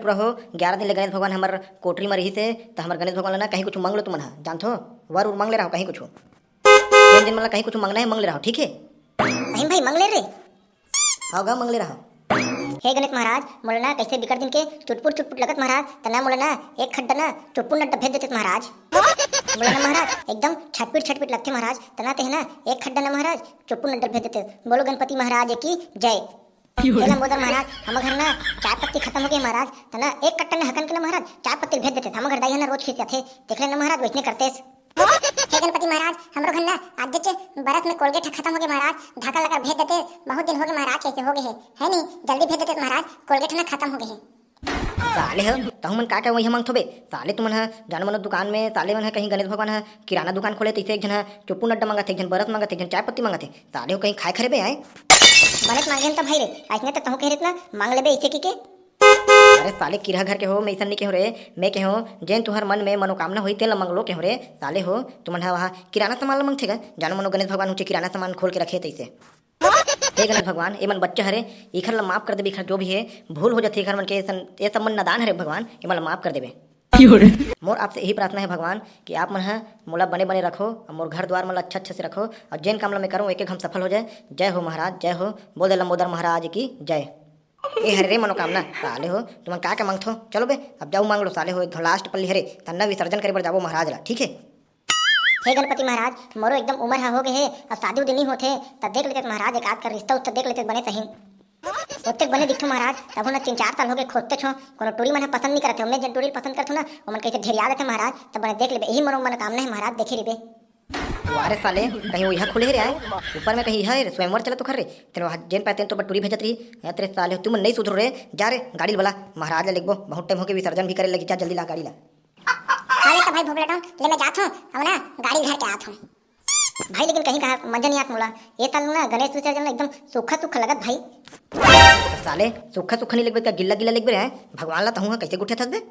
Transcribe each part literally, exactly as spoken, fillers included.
रहो, ग्यारह दिन ले गणेश भगवान हमर कोठरी म रहिस हे, त हमर गणेश भगवान ला ना कहीं कुछ मांग लो तुमन ह, जानथो? वर उर मांग ले रहो कहीं कुछ। जेन जेन मन ला कहीं कुछ मांगना हे, मांग ले रहो, ठीक हे? नहीं भाई, मांग ले रे। हव गा, मांग ले रहो। हे गणेश महाराज, मोला ना कइसे बिकट दिन के चुटपुट चुटपुट लगत महाराज, त ना मोला ना एक खड्डा ना चुटपुट नड्डा भेज देते महाराज। मोला ना महाराज एकदम छटपिट छटपिट लगथे महाराज, त ना ते ना एक खड्डा ना महाराज चुटपुट नड्डा भेज देते। बोलो गणपति महाराज की जय। हे लंबोदर महाराज, हमर घर ना चाय पत्ती खत्म हो गे महाराज, त ना एक कट्टा ना हकन के ना महाराज चाय पत्ती भेज देते। हमर घर दाई ह ना रोज खिस जाथे, देख ले ना महाराज, वइसने करतेस। हे गणपति महाराज, हमरो घर ना आजेच बरस में कोलगेट ह खत्म हो गे महाराज, धाका लकर भेज देते, बहुत दिन हो गे महाराज, कइसे हो गे हे, है नी, जल्दी भेज देते महाराज, कोलगेट ह ना खत्म हो गे हे। साले हो, तहु मन का का वही मांगथो बे? साले तुमन ह जानो मनो दुकान में, साले मन ह कहीं गणेश भगवान ह किराना दुकान खोले, तइसे एक झन ह चुप्पू नड्डा मांगत हे, एक झन बरस मांगत हे, एक झन चाय पत्ती मांगत हे। साले हो कहीं खाए खरे बे आए? बने त मांगे हन त भाई रे, अइसने त तहूं कहे रेत ना, मांग लेबे अइसे कहिके। अरे साले किरहा घर के हो, मैं अइसन नइ केहूं रे, मैं केहूं जेन तुंहर मन में मनोकामना होही तेन ल मांग लो केहूं रे। साले हो, तुमन ह वहां किराना सामान ल मांगथे गा, जानो मनो गणेश भगवान उंचे किराना सामान खोल के रखे तइसे। हे गणेश भगवान, ए मन बच्चा हरे, इखर ल माफ कर देबे, इखर जो भी हे, भूल हो जाथे इखर मन के, एसन, ए सब मन नादान हरे भगवान, ए मन ल माफ कर देबे। मोर आपसे यही प्रार्थना हे भगवान कि आप मन ह मोला बने बने रखो, अउ मोर घर द्वार मन ल अच्छा अच्छा से रखो, अउ जेन काम ल मैं करूं, एक एक हम सफल हो जाए। जय हो महाराज, जय हो, बोल दे लंबोदर महाराज की जय। ए हरे रे मनोकामना, साले हो, तुमन का का मांगथो? चलो बे, अब जाओ मांग लो साले हो, एक घो लास्ट पल्ली हरे, तन्ना विसर्जन करे बर जाबो महाराज ला, ठीक हे? हे गणपति महाराज, मोरो एकदम उमर ह हो गे हे, अब शादी उदी नइ होथे, त देख लेते महाराज, एक आध कर रिश्ता उस्ता देख लेते बने सही। ओतेक बने दिखथो महाराज, तभो न तीन चार साल हो गे खोजते छो, कोनो टूरी मन ह पसंद नइ करत हे, ओमे जेन टूरी ल पसंद करथो ना, ओमन कइसे ढेरिया देथे महाराज, त बने देख लेबे, यही मोरो मनोकामना हे महाराज, देखे रहिबे। वाह रे साले, कहीं ओइहा खुले हे रे आए, ऊपर में कहीं इहा हे रे, स्वयंवर चलत ओखर रे, तेन वहाँ जेन पाए तेन तो बटुरी भेजत रही। या तेरे साले, तुमन नइ सुधरो रे, जा रे, गाड़ी ल बला, महाराज ला लेगबो, बहुत टाइम हो गे, विसर्जन भी करे लगी, जा जल्दी ला गाड़ी ला। साले त भाई भोबला डॉन, ले मैं जात हूँ, अब ना गाड़ी धर के आत हूँ। भाई लेकिन कहीं कहा मजा नइ आत मोला, ए साल ना गणेश विसर्जन ला एकदम सूखा सूखा लगत भाई। साले, सूखा सूखा नइ लेगबे का, गिल्ला गिल्ला लेगबे रे, हैं? भगवान ला तहूँ ह कइसे गुठियाथस बे?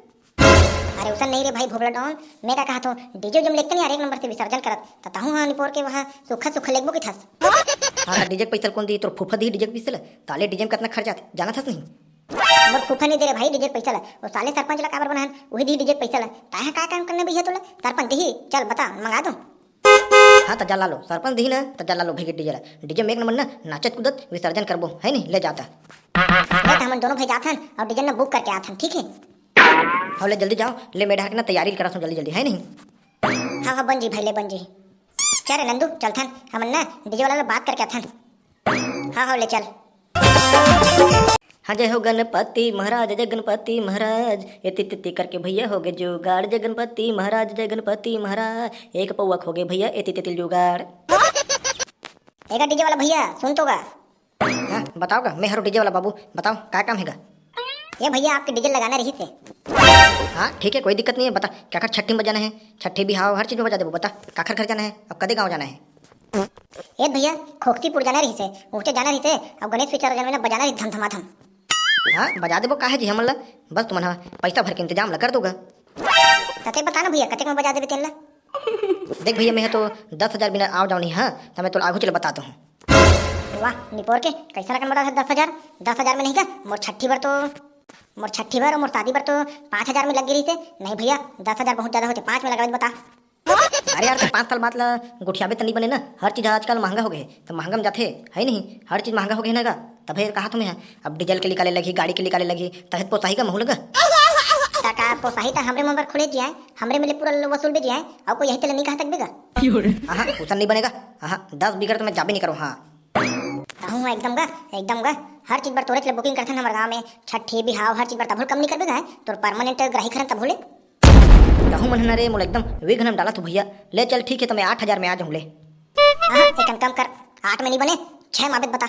अरे उसन नहीं रे भाई भोबला डॉन, मैं का कहत हूँ, डीजे उजे में लेगते नहीं यार, एक नंबर से विसर्जन करत, त तहूँ हाँ निपोर के वहाँ सूखा सूखा लेगबो कहिथस। हाँ, डीजे के पैसा ल कोन दी? तोर फूफा दी डीजे के पैसा ल? ताले डीजे में कितना खर्च आथे, जानत हस नहीं? मोर फूफा नहीं दे रे भाई डीजे के पैसा ल, वो साले सरपंच ला काबर बनाहन, वही दी डीजे के पैसा ल। ताहे का काम करना भैया तोला? सरपंच दी, चल बता, मंगा दूँ। हाँ, त जा ला लो, सरपंच दी ना, त जा ला लो भैया डीजे ला। डीजे में एक नंबर ना, नाचत कूदत विसर्जन करबो, है नहीं? ले जाता। नहीं त हमन दोनों भाई जाथन और डीजे ना बुक करके आथन, ठीक है? हाँ, ले जल्दी जाओ, ले मैं डहर के ना तैयारी करा सूं जल्दी जल्दी, है नहीं? हाँ, हाँ, बन जी भाई, ले बन जी। चल रे नंदू, चलथन, हमन ना डीजे वाला ले बात करके आथन। हाँ, हाँ, ले चल। हाँ, जय हो गणपति महाराज, जय गणपति महाराज, एती तेती करके भैया हो गे जुगाड़, जय गणपति महाराज, जय गणपति महाराज, एक पौवा खो गे भैया, एती तेती जुगाड़। एगा डीजे वाला भैया, सुन तो गा। हाँ, बताओ गा, मैं हरो डीजे वाला बाबू, बताओ, का काम है गा? ये भैया, आपके डीजे लगाना रही थे। हाँ, ठीक है, कोई दिक्कत नहीं है, बता, काखर छट्ठी में बजाना है? छट्ठी बिहाव, हर चीज में बजा देबो, बता, काखर घर जाना है, अब कदे गाँव जाना है? ए भैया, खोखतीपुर जाना रहिसे, उहचे जाना रहिसे, अउ गणेश विसर्जन में ना बजाना रहिसे धमधमाधम। हाँ, बजा देबो, काहे जी हमन ला, बस तुमन ह पैसा भर के इंतजाम ला कर दो गा। तते बता ना भैया, कतेक में बजा देबे तेन ला? देख भैया, मैं ह तो दस हजार बिना आव जाव नहीं, हाँ, त मैं तोला आघू चले बतात हूँ। वाह, निपोर के, कैसा रकम बता दस हजार? दस हजार में नहीं का, मोर छट्ठी बर तो, मोर छट्ठी बर अउ मोर शादी बर तो पाँच हजार में लग गे रहिसे। नहीं भैया, दस हजार बहुत ज्यादा होथे, पाँच में लगा बता। अरे यार, त पाँच साल बाद ला गोठियाबे त नइ बने ना, हर चीज आजकल महंगा हो गे हे, त महंगा में जाथे, है नहीं? हर चीज महंगा हो गे हे ना गा, तभे यार कहा तुम्हें, अब डीजल के निकाले लगही, गाड़ी के निकाले लगही, तभे त पोसाही का महू लगा। त का पोसाही त हमरे मोबाइल खोले जियाए, हमरे मिले पूरा वसूल बे जियाए, अउ कोई यही तेला नइ कहा तक बेगा। आहा, उसन नइ बनेगा, आहा, दस बिगड़ त मैं जाबे नइ करूँ, हाँ। तहूँ एकदम गा, एकदम गा, हर चीज बर तोरे ले बुकिंग करथन हमर गाँव में, छट्ठी, बिहाव, हर चीज बर तभो ले कम नइ करबे गा, तोर परमानेंट ग्राहक हरन तभो ले। तहूँ मन ह ना रे, मोला एकदम विघ्न में डालत हो भैया। ले चल, ठीक है, त मैं आठ हजार में आ जाहूँ ले। हाँ, एक काम कर, आठ में नइ बने, छह में आबे त बता।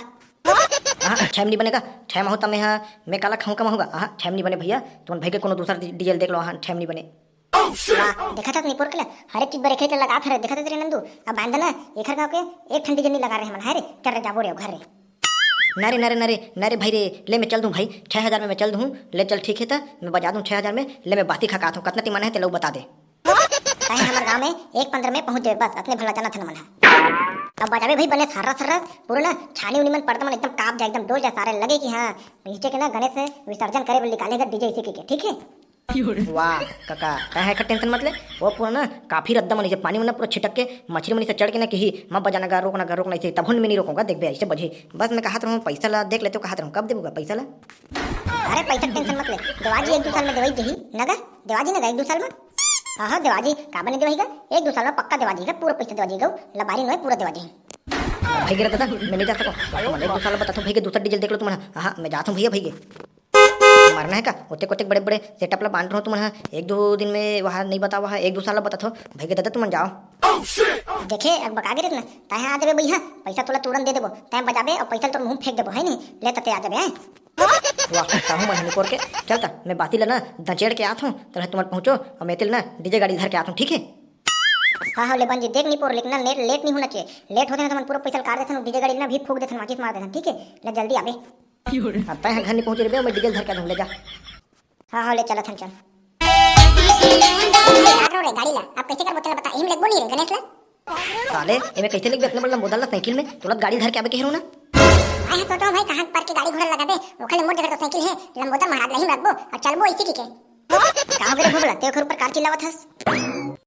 हाँ, छह में नइ बनेगा, छह में हो त मैं ह, मैं काला खाहूँ कमाहूँ गा। हाँ, छह में नइ बने भैया, तुमन भाई के कोनो दूसर डीजल देख लो, हाँ, छह में नइ बने। वाह, देखत हस निपोर के ला, हर एक चीज बर एखरे लगा फिरे, देखत हस रे नंदू, अब बांध ना, एखर गाँव के एक ठन डीजल नइ लगा रहे हमन, हाय रे, चल रे, जाबो रे, घर रे। ना रे, ना रे, ना रे, ना रे भाई रे, ले मैं चल दूँ भाई, छह हजार में मैं चल दूँ, ले चल ठीक है त, मैं बजा दूँ छह हजार में, ले मैं बासी खा के आत हूँ, कतना टिमाना है तेला बता दे। काहे हमर गाँव में एक पन्द्रह में पहुँच जाबे, बस अतने भला जानथन हमन ह। अब बजाबे भाई बने सर्रा सर्रा, पूरा ना छानी उनी मन पर्दा मन एकदम कांप जाए, एकदम डोल जाए सारे, लगे कि हाँ, इहिचे के ना गणेश विसर्जन करे बर निकाले हे डीजे इसे के, ठीक है? वाह कका, तैं एखर टेंशन मत ले। वो पूरा ना काफी रद्दा मन इसे पानी मन ना पूरा छिटक के मछली मन इसे चढ़ के ना किही, "मत बजा ना गा, रोक ना गा, रोक ना," इसे तभो मैं नहीं रोकूंगा। देखबे इसे बजही। बस मैं कहत रहूं पैसा ला देख लेते, कहत रहूं कब देबूगा पैसा ला। अरे पैसा के टेंशन मत ले, देवाजी एक दो साल में देवाई देही ना गा, देवाजी ना गा एक दो साल में। हाँ हाँ देवाजी, काबर नहीं देवाही गा, एक दो साल में पक्का देवाजी गा, पूरा पैसा देवाजी गा, लबारी नोहे पूरा देवाजी। भाई गिरा दादा, मैं नहीं जा सकूं। तुमन एक दो साल बता तो भाई के दूसरा डीजे देख लो तुमन। हाँ मैं जात हूँ भैया भाई के। मरना है का? ओतेक ओतेक बड़े बड़े सेटअप ला बांट रहो तुमन हा। एक दो दिन में वहाँ नहीं बतावा है, एक दो साल ला बता थो। भाई के दादा तुमन जाओ। देखे अब बका गिरत ना, तैं आ जाबे भैया, पैसा तोला तुरंत दे देबो, तैं बजाबे और पैसा तोर मुंह फेंक देबो, है नहीं? ले तते आ जाबे, हैं? वाह, कहूँ मन निपोर के। चल त, मैं बाती ला ना दचेड़ के आत हूँ, तोला तुमन पहुँचो और मैं तेल ना डीजे गाड़ी धर के आत हूँ, ठीक है? हाँ हाँ ले बन जी, देख निपोर, लेकिन ना लेट, लेट नहीं होना चाहिए। लेट होते ना तो मन पूरा पैसा काट देथन, डीजे गाड़ी ना भी फूक देथन, माचिस मार देथन, ठीक है? ले जल्दी आबे। अब तैं घर नहीं पहुँचे रे बे, मैं डीजे धर के आत हूँ, ले जा। हाँ हाँ ले चलत हन, चल। आगरो रे गाड़ी ला, अब कैसे करबो तेला बता, इम लेगबो नहीं रे गणेश ला। साले, एमे कैसे लेगबे अतना बड़ा लंबोदर ला साइकिल में? तोला गाड़ी धर के आबे कहे रहूं ना। आय हा सोचो भाई, कहाँ पर के गाड़ी घोड़ा लगाबे, ओखर ले मोर जगह तो साइकिल है, लंबोदर महाराज ला ही रखबो, अब चलबो इसी की के। का हो गे रे भोभला, ते ओखर ऊपर कार चिल्लावत हस?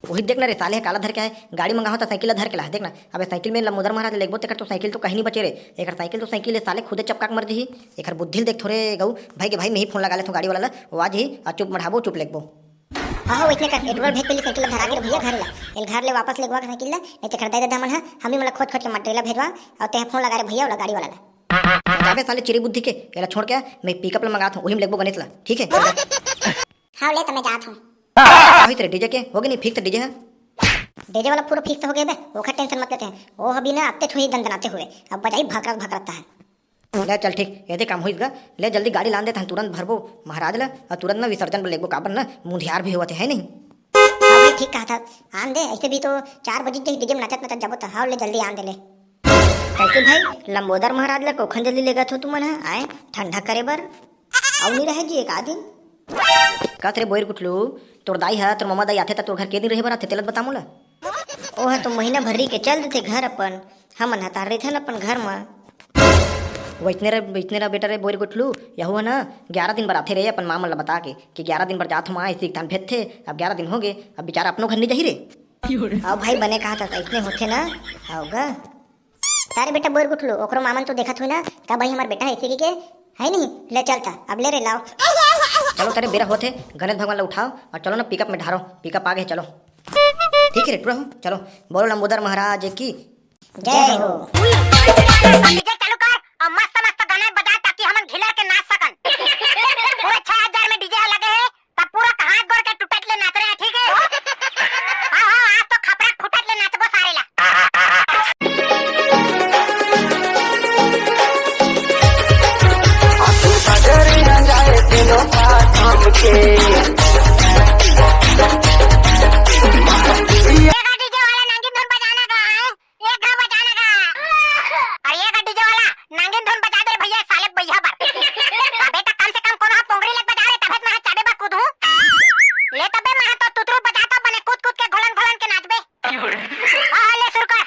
वही देख ना रे साले, काला धर के आए, गाड़ी मंगाहो त साइकिल ला धर के ला, देख ना। अबे साइकिल में लंबोदर महाराज लेगबो, तेकर तो साइकिल तो कहीं नहीं बचे रे। एकर साइकिल तो साइकिल है साले, खुदे चपका के मर जही। एकर बुद्धि ल देख थोरे गऊ। भाई के भाई, मैं ही फोन लगा लेथों गाड़ी वाला ला, वो आ जही, आ चुप मढ़ाबो, चुप लेगबो। हाँ हाँ, वैसने कर, ए टूरा ल भेज पहले साइकिल ला धरा के रे भैया घर ला। एल घर ले वापस लेगवा के साइकिल ला, नहीं तेकर दाई ददा मन ह, हम ही मन ला खोज खोज के मटेला भेजवा, और तेह फोन लगा रे भैया, ओला गाड़ी वाला ला। जाबे साले चिरी बुद्धि के, एला छोड़ के आ, मैं पिकअप ला मंगात हूँ, वही में लेगबो गणेश ला, ठीक है? हाँ ले त मैं जात हूँ। का होइस रे डीजे के, हो गे नहीं फिक्स डीजे ह? डीजे वाला पूरा फिक्स हो गे बे, ओखर टेंशन मत लेते हैं, वो अभी ना अत्ते छुही दंदनाते हुए, अब बजाही भकरत भकरत है। ले चल ठीक, एदे काम होइस गा। ले जल्दी गाड़ी लान देथन, तुरंत भरबो महाराज ला, और तुरंत ना विसर्जन बर लेगबो, काबर ना मुंधियार भी होवत है, है नहीं? हाँ भाई, ठीक कहा था, आन दे, ऐसे भी तो चार बजे जही डीजे में नाचत नाचत जाबो त, हाँ ले जल्दी आन दे ले। कैसे भाई, लंबोदर महाराज ला कोखन जल्दी लेगत हो तुमन ह, आए ठंडा करे बर? अउ नहीं रहे जी एक आध दिन। कस रे बोइर गुठलू, तोर दाई ह, तोर ममा दाई आथे त तोर घर के दिन रहे बर आथे, तेला त बता मोला। ओह तो महीना भर रही के चल देथे घर अपन, हमन ह तार रहिथन अपन घर म। वैसने रे, वैसने रे बेटा रे बोइर गुठलू, यहू ह ना ग्यारह दिन बर आथे रे अपन माँ मन ला बता के कि ग्यारह दिन बर जात हो माँ, इसी तान भेजथे। अब ग्यारह दिन हो गे, अब बेचारा अपनो घर नहीं जाही रे। अब भाई बने कहा था, ऐसने होथे ना, आओगा। तारे बेटा बोइर गुठलू, ओकरो माँ मन तो देखत हुई ना, का भाई हमार बेटा है इसी के, है नहीं? ले चल था, अब ले रे लाओ। चलो तारे बेरा होथे, गणेश भगवान ला उठाओ और चलो ना पिकअप में ढारो, पिकअप आ गए, चलो। ठीक है रे टूरा हो, चलो। बोलो लंबोदर महाराज की जय हो। डीजे चालू कर और मस्त मस्त गाना बजा ताकि हमन घिलर के नाच सकन। पूरे छह हजार में डीजे लगे है, तब पूरा हाथ गोड़ के टुटट ले नाच रहे हैं, ठीक है? हाँ हाँ, आज तो खपरा फुटट ले नाचबो सारे ला। ये गाड़ी जो वाला नागिन धुन बजाना गा है, ये गा बजाना गा। अरे ये गाड़ी जो वाला नागिन धुन बजा दे रे भैया, साले भैया बर। अबे त कम से कम कोनो हा पोंगरी लग बजा रे, तभे त मैं चाबे बा कूदू। ले तबे मैं तो तुतरू बजा तो बने कूद कूद के घोलन घोलन के नाचबे। हाँ, ले सुरू कर।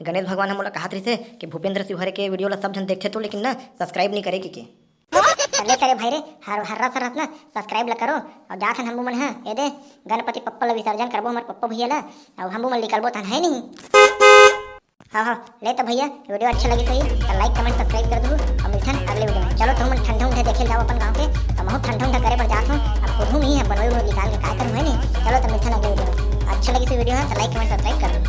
गणेश भगवान ह मोला कहत रहिसे कि भूपेंद्र शिवहरे के video ला सब झन देखथे तो, लेकिन ना subscribe नहीं करे कहिके। अरे करे भाई रे, हर हर रात हर रात ना subscribe ला करो। अउ जात हन हमू मन ह, ए दे, गणपति पप्पा ला विसर्जन करबो, हमर पप्पा भैया ला, अउ हमू मन निकलबो तहन, है नहीं? हाँ हाँ, ले तो भैया, video अच्छा लगी तो ही तो like comment subscribe कर दू, अउ मिलथन अगले video में। चलो तुम ठंडा उंडा देखे जाओ अपन गाँव के, तो महू ठंडा उंडा करे बर जात हूँ। अब खुद हूँ नहीं है बनोई उनोई निकाल के काय करूँ, है नहीं? चलो तो मिलथन अगले video में। अच्छा लगी तो video है तो like comment subscribe कर दू।